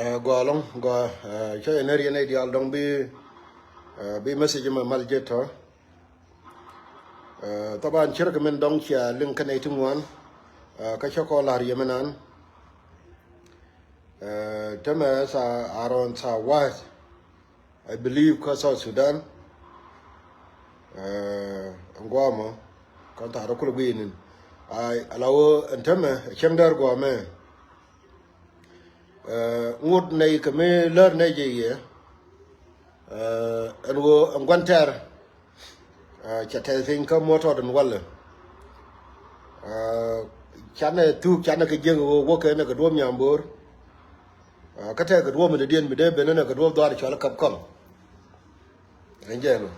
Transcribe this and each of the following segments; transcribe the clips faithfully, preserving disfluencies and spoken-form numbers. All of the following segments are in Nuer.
Ɛ, gɔaa ɛlɔ̱ŋ, gɔaa, ɛ, cä yɛ nɛr yɛn ɛ diaal dɔ̱ŋ bi, ɛ, bi message mɛ mal jɛ tɔ. Ɛ, thaban cir kɛ min dɔ̱ŋ cia liŋ kä nɛy ti ŋuan, ɛ, kä cä kɔ la̱r yɛ mi nan. Ɛ, tämɛ thaa around thaa wa̱a̱th, I believe, kä South Sudan. Ɛ, ɛn guamɔ kɔn thaar kulɛ gui̱i̱ nin. Ala wä ɛn tämɛ cäŋ däär guamɛ. Ɛ, ŋot nɛy kɛ mi lär nɛy jɛ yɛ. Ɛ, ɛn wä ɛn gua̱n tɛr. Ɛ, cɛ tɛth piny kä muɔ̱t tɔt ɛn walɛ. Ɛ, canɛ thuk canɛ kɛ jiäk wä wä kɛ nɛ kɛ duɔ̱ɔ̱p nyambor. Ɛ, kä tɛk kɛ duɔ̱ɔ̱p mi dee diɛn mi dee ben nɛ kɛ duɔ̱ɔ̱p dhuaar cɔal kap kɔm. Ɛn jɛ ɛn wä.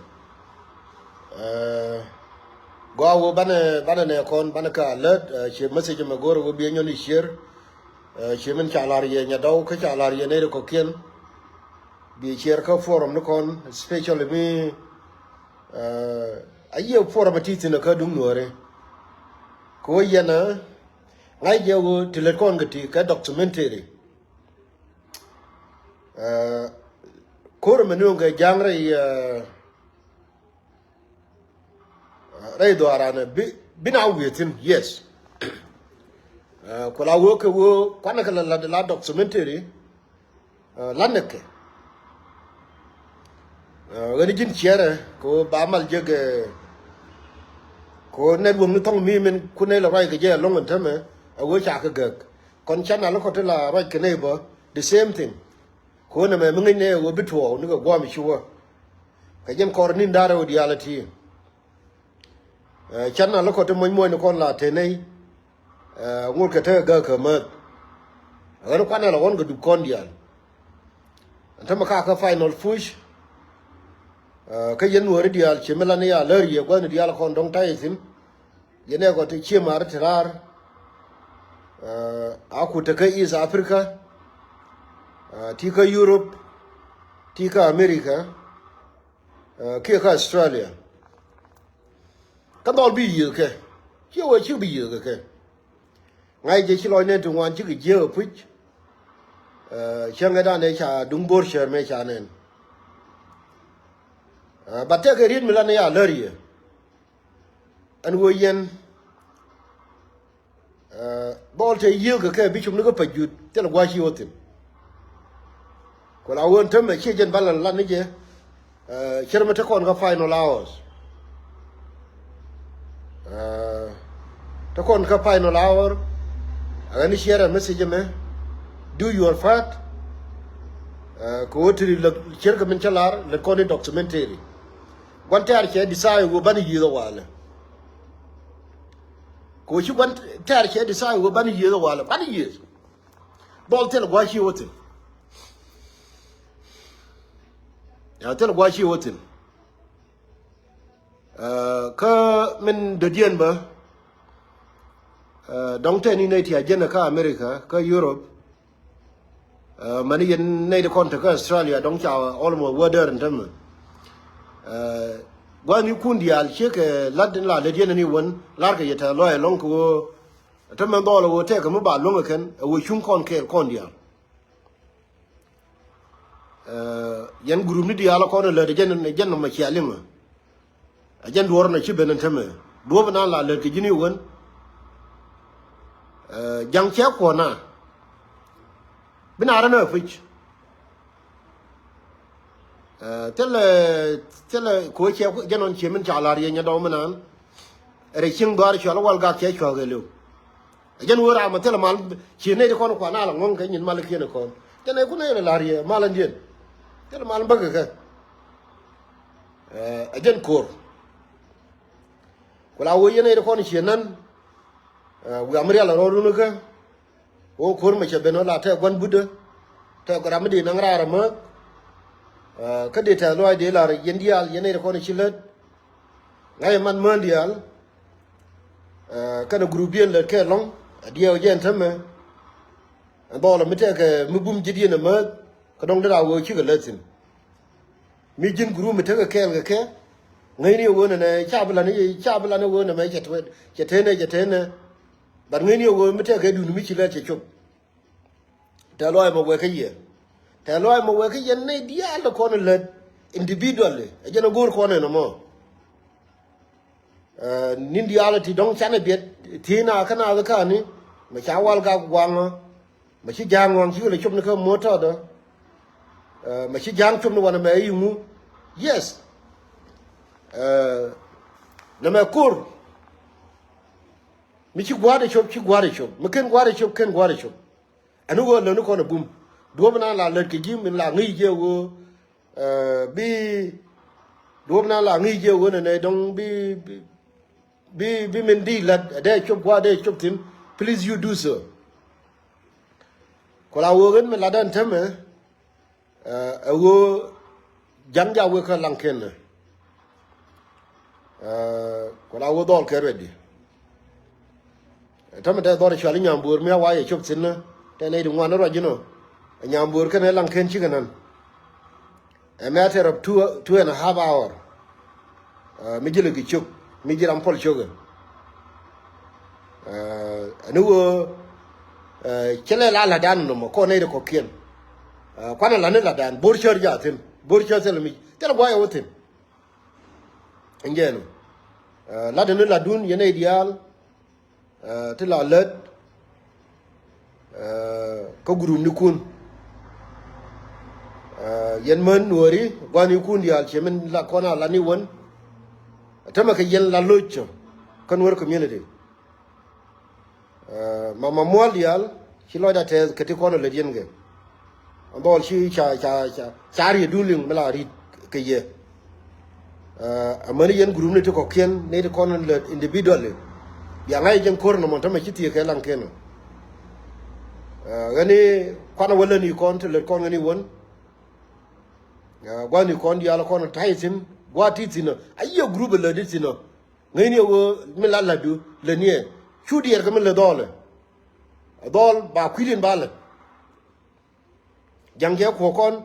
Ɛ, gɔaa wä banɛ, banɛ nɛ kɔn banɛ kä alert, ɛ, ciɛ message mɛ go̱r wä biɛ nyɔn i̱ cier. Ɛ, ciɛ min ca lar yɛ nyadɔw kä ca lar yɛ nɛy ri kɔkiɛn. Biɛ cier kä forum ni kɔn, especially mi, ɛ, a yiɛ forum a ti thin kä duŋ nuɔri. Kɛ wä yɛn a ŋa̱c jɛ wä ti lät kɔn kɛ ti kɛ documentary. Ɛ, ko̱r mɛ nuɔ̱ŋ kɛ ja̱a̱ŋ rɛy, ɛ, rɛy dhuaaran bi, bi na wi̱i̱ thi̱n, yes. Ɛ, ku la wee kɛ wee kuanɛ kɛ la, la, la documentary, ɛ, la nɛkɛ. Ɛ, ɣän ji̱n ciɛrɛ kɛ wee ba mal jek, ɛ, kɛ wee network ni thɔŋ mi min kun nɛ la ruac kɛ jɛ ɛlɔ̱ŋ ɛn tämɛ, ɛ wee ca kɛ gäk. Kɔn channel kɔ ti la ruac kɛ neighbor, the same thing. Kɛ wä nɛmɛ mi ŋäcnɛ wä bi tuɔɔk ni kɛ guam i̱ ci wä. Kɛ jɛn kɔr ni̱n da̱rɛ wä diaal ɛ ti. Ɛ, channel kɔ ti muɔ̱ny muɔ̱ny ni kɔn la te nɛy. Ɛ, ŋot kɛ tekɛ gäk kɛ mäth. Ɣän kuanɛ la ɣɔn kɛ dup kɔn diaal. Ɛn tämɛ ka kä final push. Ɛ, kä yɛn nuääri diaal ci mi lan i̱ ya lär yɛ gua̱thni diaal kɔn dɔ̱ŋ ta̱y thi̱n. Yɛn ɛ gɔt ti cie mar ti raar. Ɛ, a kut te kä East Africa. Ɛ, ti kä Europe. Ti kä America. Ɛ, kiɛ kä Australia. Kä dhɔl bi yiëë kɛ. Ciɛ wee cik bi yiëë kɛ kɛ. Ŋa̱c jɛ ci lɔc nɛn ti ŋuan cikɛ jiääk ɛ puc. Ɛ, cäŋɛ dan ɛ ca duŋ bo̱r cär mëë ca nɛn. Ɛ, but tɛkɛ riet mi lan ɛ ya lär yɛ. Ɛn ɣöö yɛn, ɛ, dhɔl te yiëëk kɛ kɛ bicop ni kä Pajut thilɛ gua̱a̱c ci ɣöö thi̱n. Ku la ɣöö ɛn tämɛ ciɛ jɛn bä lan lat ni jɛ, ɛ, cär mi te kɔn kä final hours. Ɛ, te kɔn kä final hour, ɛ, ɣän i̱ share ɛ message ɛmɛ, do your part. Ɛ, kɛ ɣöö ti lät cär kɛ min cä lar lät kɔn in documentary. Gua̱n tɛ̈r cɛ decide wä banɛ yiëëth ɛ walɛ. Kɛ wä ci gua̱n tɛ̈r cɛ decide wä banɛ yiëëth ɛ walɛ, banɛ yiëëth. Dhɔl thilɛ gua̱a̱c ci wä thi̱n. Ya, thilɛ gua̱a̱c ci wä thi̱n. Ɛ, kä min dödiɛn bä, ɛ, dɔ̱ŋ tɛn in nɛy ti a jɛn kä America, kä Europe. Ɛ, mani yɛn nɛy ti kɔn te kä Australia dɔ̱ŋ ca almost wä däär in tämɛ. Ɛ, gua̱thnikun diaal ciekɛ lat in la lät yɛn ni wän, larkɛ yɛ tɛ̈th lɔaac ɛlɔ̱ŋ kɛ ɣöö tämɛ dhɔl ɛ ɣöö tɛkɛ mi ba luäŋ ɛ kɛn ɛ ɣöö cuŋ kɔn kɛɛl kɔn diaal. Ɛ, yɛn group ni diaal ɛ kɔn ɛ lät ɛ jɛn, ɛ jɛn nɔmɔ cia liŋ ɛ. Ɛ jɛn duɔ̱ɔ̱r nɔ ci ben ɛn tämɛ. Duɔ̱ɔ̱p ɛn an la lät kɛ ji̱n i̱ wän. Ɛ, ja̱ŋ cɛ kuɔ̱n a. Bi na rän ɛ puc. Ɛ, thilɛ, thilɛ ko̱ cɛ jɛn ɔn cie min ca la̱r yɛ nyɛ dɔw mi naan. Rɛ cieŋ dhuaar cual wal gak cɛ cua̱k ɛ liw. Ɛ jɛn wee ram ɛ thilɛ mal ci nɛy ti kɔn kuan a la ŋɔ̱ŋ kɛ nyin mal kiɛn ɛ kɔn. Jɛn ɛ kun ɛ yɛn ɛ la̱r yɛ mal ɛn diɛn. Thilɛ mal bäk ɛ kɛ. Ɛ, ɛ jɛn ko̱r. Ku la wee yɛn ɛ yɛn kɔn cie nan. Ɛ, wiam rial ɛ rɔɔdun kä. Wee ko̱r mɛ cɛ ben wä la tɛk gua̱n budä. Tɛk ram mi dee naŋ raar ɛ määth. Ɛ, kä dee tɛth lɔaac dee lar yɛn diaal yɛn ɛ yɛn kɔn ci lät. Ŋa̱c ɛ man mään diaal. Ɛ, kɛnɛ group diɛn lät kɛ lɔ̱ŋ. Ɛ diɛw jɛn tämɛ. Ɛ dhɔl ɛ mi tɛkɛ mi bum ji̱ diɛn ɛ määth. Kä dɔ̱ŋ dee raa wee cikɛ lät thi̱n. Mi ji̱n group mi tekɛ kɛɛl kɛ kɛ. Ŋäcni ɛ ɣöö nɛnɛ ca bi lan i̱, ca bi lan i̱ ɣöö nɛmɛ cɛ tuet, cɛ tenɛ, cɛ tenɛ. But ŋäcni ɛ ɣöö mi tɛkɛ duni mi ci lɛt cɛ cop. Tɛth lɔaac mɔ wek kä yɛ. Tɛth lɔaac mɔ wek kä yɛn nɛy diaal ti kɔn lät individually. Ɛ jɛn a go̱o̱r kɔn ɛn ɛmɔ. Ni̱n diaal ti dɔ̱ŋ canɛ biɛt thiec na kä naath kä ni mɛ ca wal gak guaŋä. Mɛ ci ja̱a̱ŋ ŋɔaŋ cikɛ lɛ cop ni kä muɔ̱t tɔ̱tdä. Mɛ ci ja̱a̱ŋ cop ni wanɛ mɛ i̱ ŋu. Yes. Nɛ mɛ ko̱r mi ci gua̱a̱r ɛ cop, ci gua̱a̱r ɛ cop, mi ken gua̱a̱r ɛ cop, ken gua̱a̱r ɛ cop. Ɛn ɣöö lätni kɔn ɛ bum. Duɔ̱ɔ̱p inan la lät kɛ ji̱ min la ŋi̱i̱c jɛ ɣöö bi duɔ̱ɔ̱p inan la ŋi̱i̱c jɛ ɣöö nɛ nɛ dɔ̱ŋ bi bi bi min di la̱t ɛ dee cop gua̱a̱r dee cop thi̱n. Please you do so. Ku la ɣöö ɣän mi latdä ɛn täämɛ ɛ ɣöö ja̱ŋ ja wek kä laŋ ken ɛ ku la ɣöö dhɔl kɛ ruɛtdi. Täämɛ te dhɔr cual i̱ nyam buɔ̱ɔ̱r mi a wa̱a̱ yɛ cop thi̱n ɛ te nɛy ti ŋuan ruac inɔ. Nyam buɔ̱ɔ̱r kɛn ɛ laŋ ken cikɛ nän. A matter of two, two and a half hour. Mi ji̱ lɛ kɛ cök mi ji̱ ram puɔl cök ɛ. Ɛn ɣöö cɛ lɛ la la̱tdan nɔmɔ kɔn nɛy ti kɔ̱kiɛn. Kuanɛ la̱tni la̱tdan bo̱r cär ja thi̱n, bo̱r cär thilɛ mi thilɛ gua̱a̱c ɛ wä thi̱n. Ɛn jɛn ɔ la̱tdä ni la̱tdun yɛn nɛy diaal. Ti la lät kä gurupnikun. Yɛn män nuɔ̱ɔ̱ri gua̱nikun diaal ciɛ min la kɔn a la̱tni wän. Täämɛ kɛ yɛn la lo̱c cä kä Nuer community. Mama mual diaal ci lɔcda tɛth kɛ ti kɔn a lät yɛn kɛ. Dhɔl ci ca ca ca ca riet dun liŋ mi la riet kɛ yɛ. Amäni yɛn gurupni ti kɔ̱kiɛn ni ti kɔn lät individually. Bia ŋa̱c jɛn ko̱r nɔmɔ tämɛ ci thiek kɛ laŋ ken ɔ. Ɣäni kuanɛ wä lätni kɔn ti lät kɔn ɣäni wän. Gua̱ni kɔn diaal kɔn ta̱y thi̱n gua̱a̱ ti thi̱n ɔ a yiëë gurup ɛ lätdi thi̱n ɔ. Ŋäcni ɛ ɣöö mi la la̱tdu lätni ɛ cu diɛɛr kɛ mi lät dhɔl ɛ. Dhɔl ba kui̱diɛn ba lät. Ja̱ŋ jɛ kuɔ̱k kɔn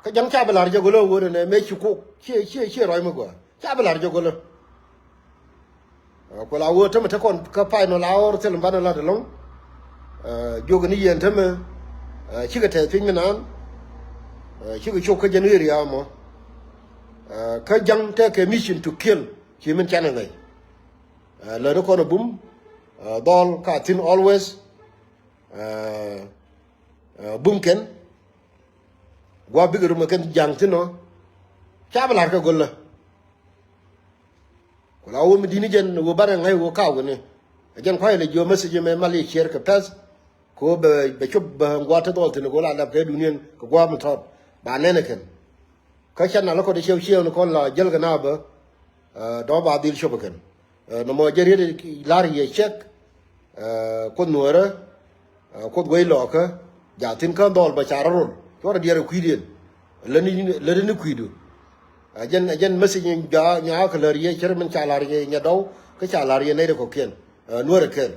kä ja̱ŋ ca bi la̱r jɛ gölä ɣöö nɛ mëë ci kok ciɛ ciɛ ciɛ rɔy mi gɔaa ca bi la̱r jɛ gölä. Kuɛ la ɣöö tämɛ te kɔn kä pay nɔ la ɣɔr thil banɛ lat ɛlɔ̱ŋ. Jiök ni yɛn tämɛ cikɛ tɛth piny mi naan. Cikɛ cop kä jɛn area mɔ. Kä ja̱ŋ tekɛ mission to kill ci min canɛ ŋäc. Lätni kɔn ɛ bum. Dhɔl ka thi̱n always. Bum kɛn gua̱a̱ bikɛ rum kɛn ja̱ŋ thi̱n ɔ. Ca bi la̱r kɛ gölä. Ku la wä mi di̱t ni jɛn wä banɛ ŋäc wä kaw kɛ ni. Ɛ jɛn kua̱c lɛ jiɔ message mɛ mal i̱ share kɛ pɛth. Kɛ wä bɛ bɛ cop bɛ ŋua̱t ti dhɔl thi̱n kɛ wä la lap kɛ duniɛn kɛ gua̱a̱ mi tɔt ba nɛn ɛ kɛn. Kä can na lä kɔn i̱ ciɛw ciɛw ni kɔn la jäl kɛ na bä. Dɔ̱ŋ ba dhil cop ɛ kɛn. Nɔmɔ jɛ riet la̱r yɛ cɛk. Kuoth nuɔ̱ɔ̱rä. Kuoth guey lɔɔkä. Ja thi̱n kä dhɔl bä ca rɔ rol cuɔrɛ diɛɛr ɛ kui̱diɛn. Lätni lätni kui̱du. Ɛ jɛn ɛ jɛn message in ja nyakä lär yɛ cär min ca la̱r yɛ nyɛ dɔw kä ca la̱r yɛ nɛy rɛ kɔ̱kiɛn. Nuɔ̱ɔ̱rä kɛn.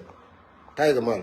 Ta̱yɛ kɛ mal.